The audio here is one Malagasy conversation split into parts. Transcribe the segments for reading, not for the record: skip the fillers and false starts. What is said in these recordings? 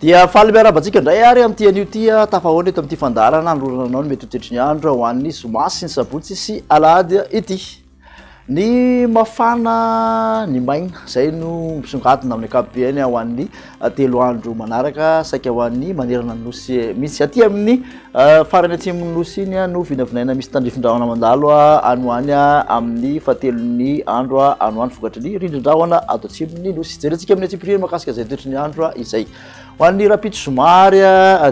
Dia faly miarahaba antsika indray ary amin'ity anio ity tafahoana eto amin'ity fandaharana anolorana anao ny mety ho toetry ny andro ho an'ny zoma sy ny sabotsy sy alahady ity. Ny mafana ny maina, izay no misongadina amin'ny ankapobeny ho an'ny 3 andro manaraka, saika ho an'ny manerana ny nosy mihitsy. Aty amin'ny farany atsimon'ny nosy iny no vinavinaina misy tandrifin-drahona mandalo any ho any amin'ny fahatelon'ny andro any ho any vokatry ny rindrin-drahona ato atsimon'ny nosy. Jerentsika amin'ny antsipiriany mahakasika izay toetry ny andro izay. Ho an'ny rahampitso zoma ary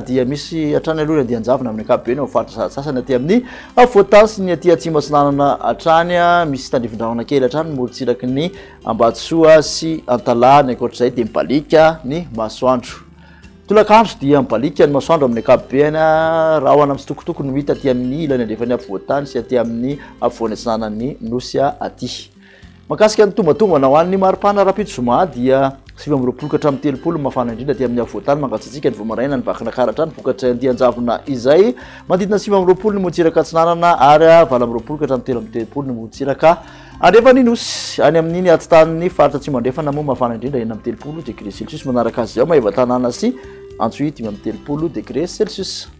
dia misy hatrany aloha ny andian-javona amin'ny ankapobeny ao faritra sasantsasany aty amin'ny afovoan-tany sy ny aty atsimo atsinanana hatrany. Misy tandrifin-drahona kely hatrany ny morontsiraky ny Ambatosoa sy Antalaha. Ny ankoatr'izay dia mibaliaka ny masoandro. Tolakandro dia mibaliaka ny masoandro amin'ny ankapobeny. Rahona mitsitokotoko no hita aty amin'ny ilany andrefan'ny afovoan-tany sy aty amin'ny afovoany atsinanan'ny nosy aty. Mahakasika ny tombantombana ho an'ny maripana rahampitso zoma dia 29 ka hatramin'ny 30 ny mafana indrindra aty amin'ny afovoan-tany mangatsiatsiaka ny vao maraina ny Vakinankaratra ny vokatry andian-javona izay manodidina 29 ny morontsiraka atsinanana ary 28 ka hatramin'ny 33 ny morontsiraka andrefan'ny nosy. Any amin'iny atitan'ny faritra atsimo andrefana moa mafana indrindra 36 degré celsius, manaraka azy ao Maevatanàna sy Antsohihy 35 degré celsius.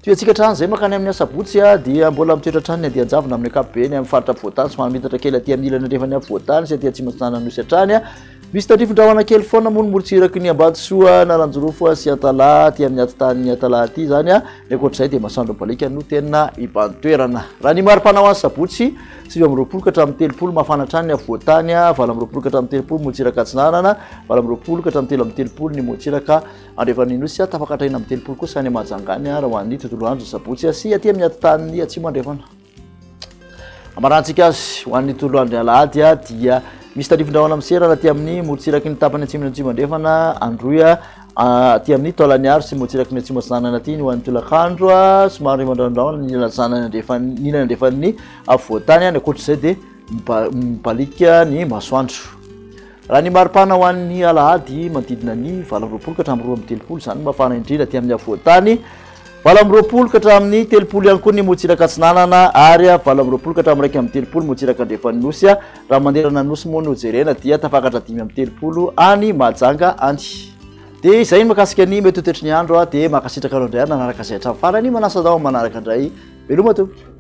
Toy antsika hatrany izay mankany amin'ny asabotsy dia mbola mitoetra hatrany ny andian-javona amin'ny ankapobeny amin'ny faritra afovoan-tany somary miitatra kely aty amin'ny ilany andrefan'ny afovoan-tany sy aty atsimo atsinanan'ny nosy hatrany. Misy tandrifin-drahona kely foana moa ny morontsiraky ny Ambatosoa, Analanjirofo sy Antalaha aty amin'ny atitan'ny Antalaha aty izany. Ny ankoatr'izay dia masoandro mibaliaka no tena mibahan-toerana. Raha ny maripana ho an'ny sabotsy, 29 ka hatramin'ny 30 mafana hatrany ny afovoan-tany, 28 ka hatramin'ny 30 morontsiraka atsinanana, 28 ka hatramin'ny 33 ny morontsiraka Andrefan'ny Nosy, tafakatra 36 kosa any Mahajanga any raha ho an'ny tontolo andro sabotsy sy aty amin'ny atitan'ny atsimo andrefana. Amarantsika azy ho an'ny tontolo andro alahady dia misy tandrifin-drahona miserana aty amin'ny morontsiraky ny tapany atsimo atsimo andrefana Androy aty amin'ny Taolagnaro sy morontsiraky ny atsimo atsinanana aty ny ho an'ny tolakandro somary mandrahondrahona ny ilany andrefan'ny ny ilany andrefan'ny afovoan-tany. Any ankoatr'izay dia mibaliaka ny masoandro. Raha ny maripana ho an'ny alahady, manodidina ny 28 ka hatramin'ny 32 izany no mafana indrindra aty amin'ny afovoan-tany. 28 ka hatramin'ny 30 ihany koa ny morontsiraka atsinanana ary 28 ka hatramin'ny 31 morontsiraka andrefan'ny nosy. Raha manerana ny nosy moa no jerena dia tafakatra 35 any Mahajanga any. Dia izay ny mahakasika ny mety ho toetry ny andro dia mankasitraka anao indray ary nanaraka izay hatramin'ny farany. Manasa anao manaraka indray. Veloma tompoko.